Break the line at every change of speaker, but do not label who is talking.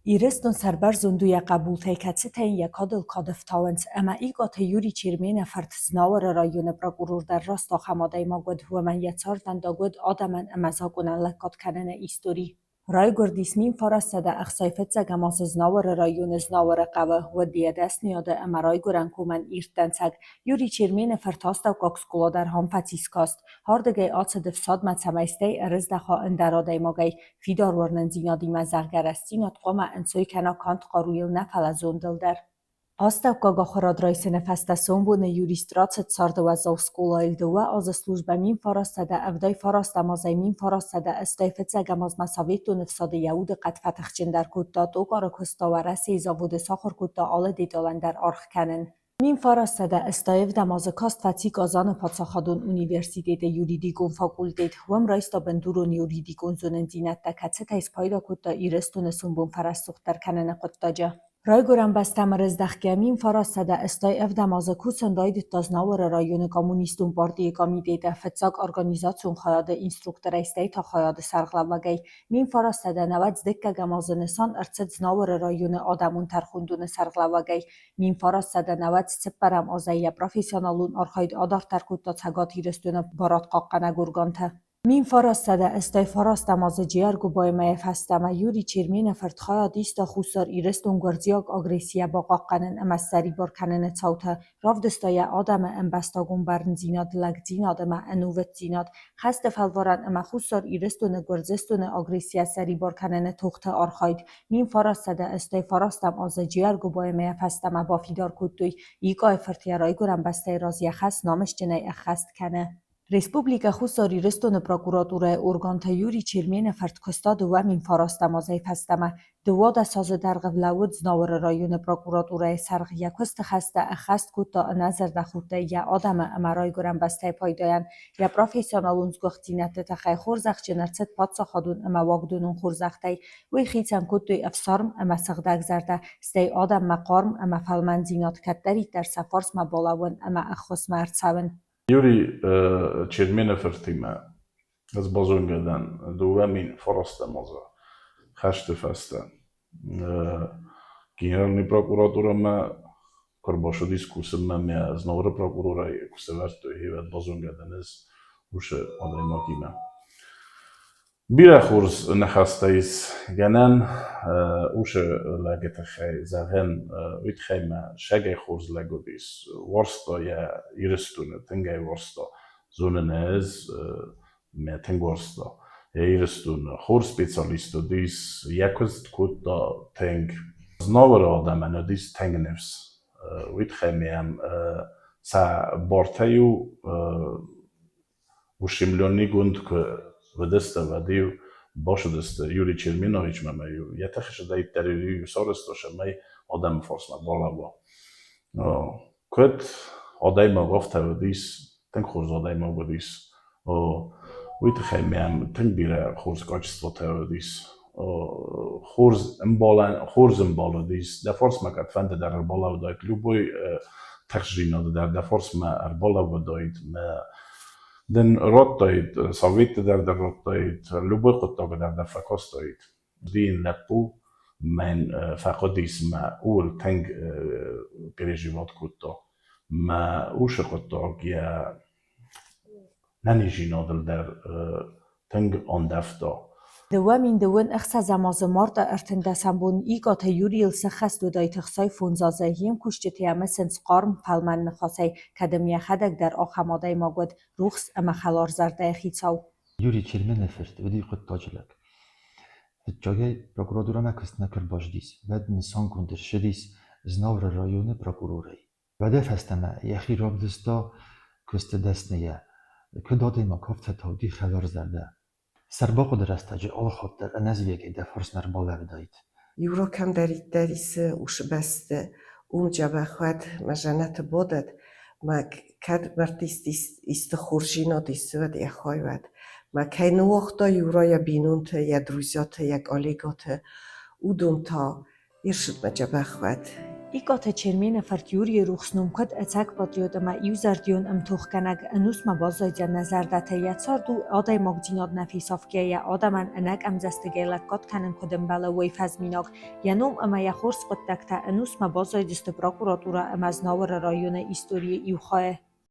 Ирыстон сӕрбӕрзонд у йӕ хъӕбултӕй, кӕцытӕ йын йӕ кадыл кад ӕфтауынц, ӕмӕ Икъаты Юрий Чермены фырт Знауыры районы прокурор дӕр раст ахӕм адӕймаг уыд, уымӕн йӕ цардвӕндаг уыд адӕмӕн ӕмӕ закъонӕн лӕггад кӕныны истори. Райгуырдис 1965 азы Знауыры районы Знауыры хъӕуы, уыд йӕ дӕсныйады ӕмӕ райгуырӕн комӕн ирд дӕнцӕг. Юрий Чермены фырт астӕуккаг скъола дӕр ам фӕцис каст. Ардыгӕй ацыд ӕфсадмӕ, цӕмӕй стӕй ӕрыздӕха ӕндӕр адӕймагӕй, Фидар уырнындзинадимӕ зӕгъгӕ рӕстдзинад хъуамӕ ӕнцой кӕна канд хъаруйыл нӕ, фӕлӕ зондыл дӕр. Астӕуккаг ахуырад райсыны фӕстӕ сомбоны юрист рацыд царды уӕззау скъолайыл дыууӕ азы службӕ 1979 азӕй 1985 азмӕ Советон ӕфсады йӕ удыхъӕд фӕтыхджындӕр кодта, токары куыста Уӕрӕсейы заводы сахуыр кодта алы деталӕн дӕр аргъ кӕнын. 1987 азы каст фӕци Казаны паддзахадон университеты юридикон факультет. Уым райста бындурон юридикон зонындзинӕдтӕ, кӕцытӕй спайда кодта Ирыстоны сомбон фӕрӕсугъддӕр кӕныны хъуыддаджы. Райгуырӕн бӕстӕмӕ рыздӕхгӕ 1987 азы кусын райдыдта Знауыры районы Коммунистон партийы комитеты фыццаг организацион хайады инструкторӕй, стӕй та хайады сӕргълӕууӕгӕй. 1992 азы нысан ӕрцыд Знауыры районы адӕмон тӕрхондоны сӕргълӕууӕгӕй. 1994 азӕй йӕ профессионалон архайд адарддӕр кодта Цӕгат Ирыстоны барадхъахъхъӕнӕг органты. 1989 азы Джиаргуыбаймӕ фӕстӕмӕ Юрий Чермены фырт хайад иста Хуссар Ирыстон гуырдзиаг агрессийӕ бахъахъхъӕнын ӕмӕ ссӕрибар кӕныны цауты, равдыста йӕ адӕмы ӕмбӕстагон бӕрндзинад, лӕгдзинад ӕмӕ ӕнувыддзинад, хӕсты фӕлварӕн ӕмӕ Хуссар Ирыстоны Гуырдзыстоны агрессийӕ ссӕрибар кӕныны тохты архайд. 1989 азы Джиаргуыбаймӕ фӕстӕмӕ бафидар кодтой, Икъайы фырт йӕ райгуырӕн бӕстӕйы раз йӕ хӕс намысджынӕй ӕххӕст кӕны. Республикӕ Хуссар Ирыстоны прокуратурӕйы органтӕ Юрий Чермены фырт куыста 2009 азӕй фӕстӕмӕ. 12 азы дӕргъы лӕууыд Знауыры районы прокуратурӕйы сӕргъ, йӕ куысты хӕстӕ ӕххӕст кодта ӕнӕзӕрдӕхудтӕй йӕ адӕмы ӕмӕ райгуырӕн бӕстӕйы пайдайӕн. Йӕ профессионалон сгуыхтдзинӕдты тыххӕй хорзӕхджын ӕрцыд паддзахадон ӕмӕ уагдонон хорзӕхтӕй. Уый хицӕн кодтой ӕфсарм ӕмӕ сыгъдӕгзӕрдӕ, стӕй адӕммӕ хъарм ӕмӕ фӕлмӕндзинад кӕддӕриддӕр сӕ фарсмӕ балӕууын ӕмӕ ӕххуысмӕ ӕрцӕуын.
Юрий Чермены фыртимӕ ӕз базонгӕ дӕн 2009 азы хӕсты фӕстӕ. Генеральный прокуратурӕмӕ куы ӕрбацыдис кусынмӕ, мӕ Знауыры прокурорӕй куы сӕвӕрдтой, уӕд базонгӕ дӕн ӕз уыцы адӕймагимӕ. Бирӕ хорз ныхӕстӕ ис гӕнӕн уыцы лӕджы тыххӕй зӕгъӕн, уый тыххӕй мӕ сӕгӕй хорз лӕг уыдис. Уарзта йӕ Ирыстоны, тынг ӕй уарзта. Зонын ӕй ӕз, мӕ тынг уарзта йӕ Ирыстоны. Хорз специалист уыдис, йӕ куыст кодта тынг. Знауыры адӕмӕн уыдис тынг ныфс. Уый тыххӕй мӕм сӕ бартӕ-иу ущемленныйгонд куы уыдысты, уӕд-иу бацыдысты Юрий Черменовичмӕ ӕмӕ-иу йӕ тыхы цыдӕриддӕр-иу сарӕзта, цӕмӕй адӕмы фарсмӕ балӕууа. Куыд адӕймаг афтӕ уыдис, тынг хорз адӕймаг уыдис. Уый тыххӕй мӕм тынг бирӕ хорз качествотӕ уыдис. Хорз ӕмбалӕн хорз ӕмбал уыдис, дӕ фарсмӕ кӕдфӕнды дӕр ӕрбалӕуыдаид, любой тыхстдзинады дӕр дӕ фарсмӕ ӕрбалӕууыдаид мӕ дын радтаид, советты дӕр дӕр радтаид, любой хъуыддагы дӕр дӕр фӕкастаид. Дин лӕппу мӕн фӕхъуыдис мӕ ууыл тынг переживать кодта. Мӕ усы хъуыддаг йӕ нӕниздзинадыл дӕр тынг ӕндӕвта.
2026 азы марты 13-ӕм бон Икъаты Юрийыл сӕххӕст уыдаид 65 азы. Йе мкусджытӕ мысынц хъарм, фӕлмӕн ныхасӕй, кӕд ӕм йӕхӕдӕг дӕр ахӕм адӕймаг уыд, рухс ӕмӕ хӕлар зӕрдӕйы хицау.
Юрий Чермены фырт уыди хъуыддаджы лӕг. Фыццагӕй прокуратурӕмӕ куыстмӕ куы ӕрбацыдис, уӕд нысангонд ӕрцыдис Знауыры районы прокурорӕй. Уӕдӕй фӕстӕмӕ йӕхи равдыста куысты дӕсныйӕ, куыд адӕймаг, афтӕ та уыди хӕларзӕрдӕ. Сӕрбахъуыды рӕстӕджы алы хатт дӕр ӕнӕзивӕгӕй дӕ фарсмӕ ӕрбалӕууыдаид.
Юро кӕмдӕриддӕр исы усы бӕсты, уым дзӕбӕх уӕд, мӕ дзӕнӕты бодӕд, мӕ кӕд мӕрдты исты хорздзинад исы, уӕд йӕ хай уӕд. Мӕ кӕй ныууагъта Юра йӕ бинонты, йӕ друзьяты, йӕ коллегӕты, уыдон та йе рцыдмӕ дзӕбӕх уӕд.
Икъоты Чермены фырт Юрийы рухс ном куыд ӕцӕг патриот ӕмӕ иузӕрдион ӕмтохгӕнӕг ӕнусмӕ баззайдзӕн нӕ зӕрдӕты. Йӕ цард у адӕймагдзинад нӕ фесафгӕйӕ, адӕмӕн ӕнӕкъӕмдзӕстыгӕй лӕггад кӕнын куыд ӕмбӕлы, уый фӕзминаг. Йӕ ном ӕмӕ йӕ хорз хъуыддӕгтӕ ӕнусмӕ баззайдзысты прокуратурӕ ӕмӕ Знауыры районы историйы иу хайы.